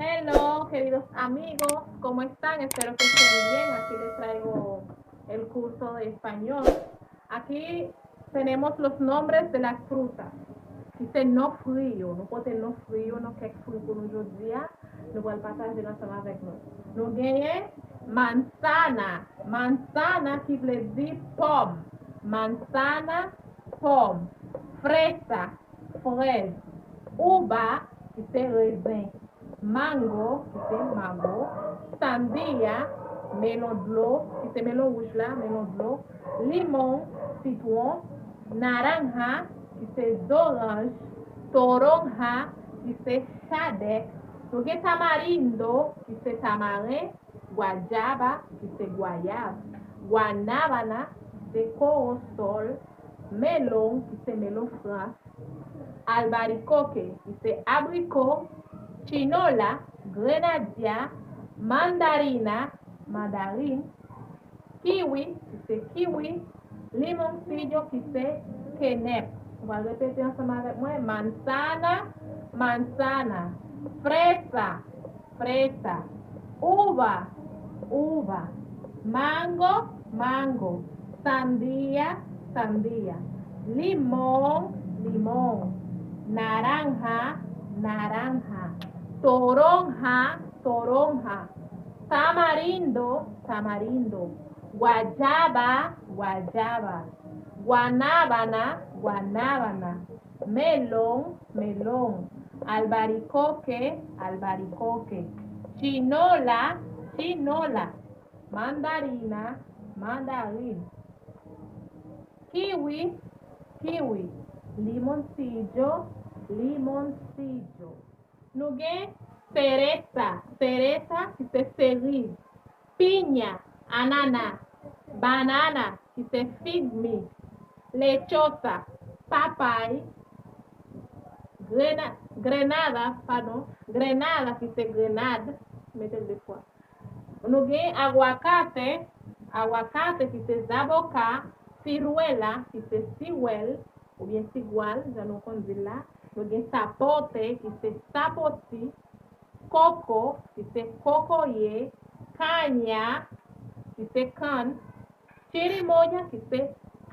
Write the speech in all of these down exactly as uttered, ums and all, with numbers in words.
Hello, queridos amigos, ¿cómo están? Espero que estén bien. Aquí les traigo el curso de español. Aquí tenemos los nombres de las frutas. Ki se non fri yo. Nou pote non fri yo, non kèk fri pou nou jodi a. Nou pral pataje l ansanm avèk nou. Nou genyen manzana. Manzana ki vle di pòm. Manzana, pòm. Fresa, frèz. Uva, ki se rezen. Mango, ki se mango. Sandía, melon dlo, ki se melon wouj la, melon dlo. Limon, sitwon. Naranja, ki se zoranj. Toronja, ki se chadèk. Nou gen tamarindo, ki se tamaren. Guayaba, ki se gwayav. Guanábana, ki se korosòl. Melon, ki se melon frans. Albaricoque, ki se abriko. Chinola, grenadya. Mandarina, mandarin. Kiwi, ki se kiwi. Limoncillo, ki se kenèp. Ou va repete ansanm avèk mwen. Manzana, manzana. Fresa, fresa. Uva, uva. Mango, mango. Sandía, sandía. Limón, limón. Naranja, naranja. Toronja, toronja. Tamarindo, tamarindo. Guayaba, guayaba. Guanábana, guanábana. Melón, melón. Albaricoque, albaricoque. Chinola, chinola. Mandarina, mandarin. Kiwi, kiwi. Limoncillo, limoncillo. Nou gen cereza, cereza ki se seriz. Piña, anana. Banana, ki se fig mi. Lechosa, papay. Grena, grenada, padon. Grenada, ki se grenad. Mete l de fwa. Nou gen aguacate, aguacate, ki se zaboka. Ciruela, ki se siwèl, oubyen sigwal, jan nou konn di l la. Nou gen zapote, ki se sapoti. Coco, ki se kokoye. Caña, ki se kann. Chirimoya, ki se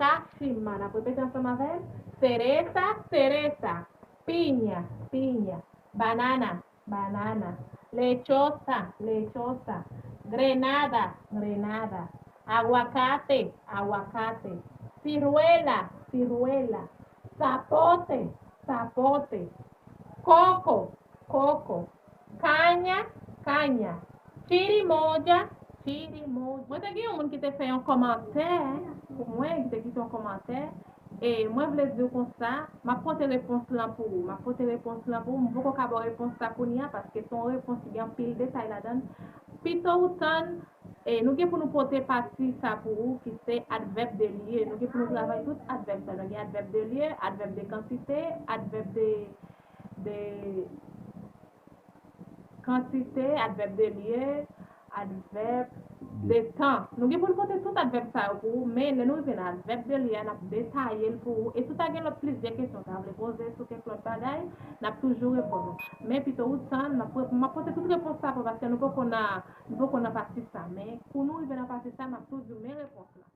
kachima. N ap repete ansanm avè m. Cereza, cereza. Piña, piña. Banana, banana. Lechosa, lechosa. Grenada, grenada. Aguacate, aguacate. Ciruela, ciruela. Zapote, zapote. Coco, coco. Caña, caña. Chirimoya, chirimoya. Mwen te gen yon moun ki te fè yon kòmantè pou mwen, ki te kite yon kòmantè. E mwen vle di w konsa, m ap pote repons lan pou ou. M ap pote repons lan pou ou. M poko ka ba w repons sa kounye a, paske se yon repons ki gen anpil detay ladan l. Pito ou tann, e nou gen pou nou pote pati sa pou ou, ki se advèb de lye. Nou gen pou nou travay tout advèb sa. Nou gen advèb de lye, advèb de kantite, advèb de, de kantite, advèb de lye, advèb de tan. Nou gen pou n pote tout advèb sa yo pou ou, men lè nou rive nan advèb de lye a, n ap detaye l pou ou. E si w ta gen lòt plizyè kesyon, w ta vle poze sou kèk lòt bagay, n ap toujou reponn ou. Men pito ou tann, m ap, m ap pote tout repons sa pou ou, paske nou poko nan, nou poko nan pati sa. Men kou nou rive nan pati sa, m ap tou di w men repons lan.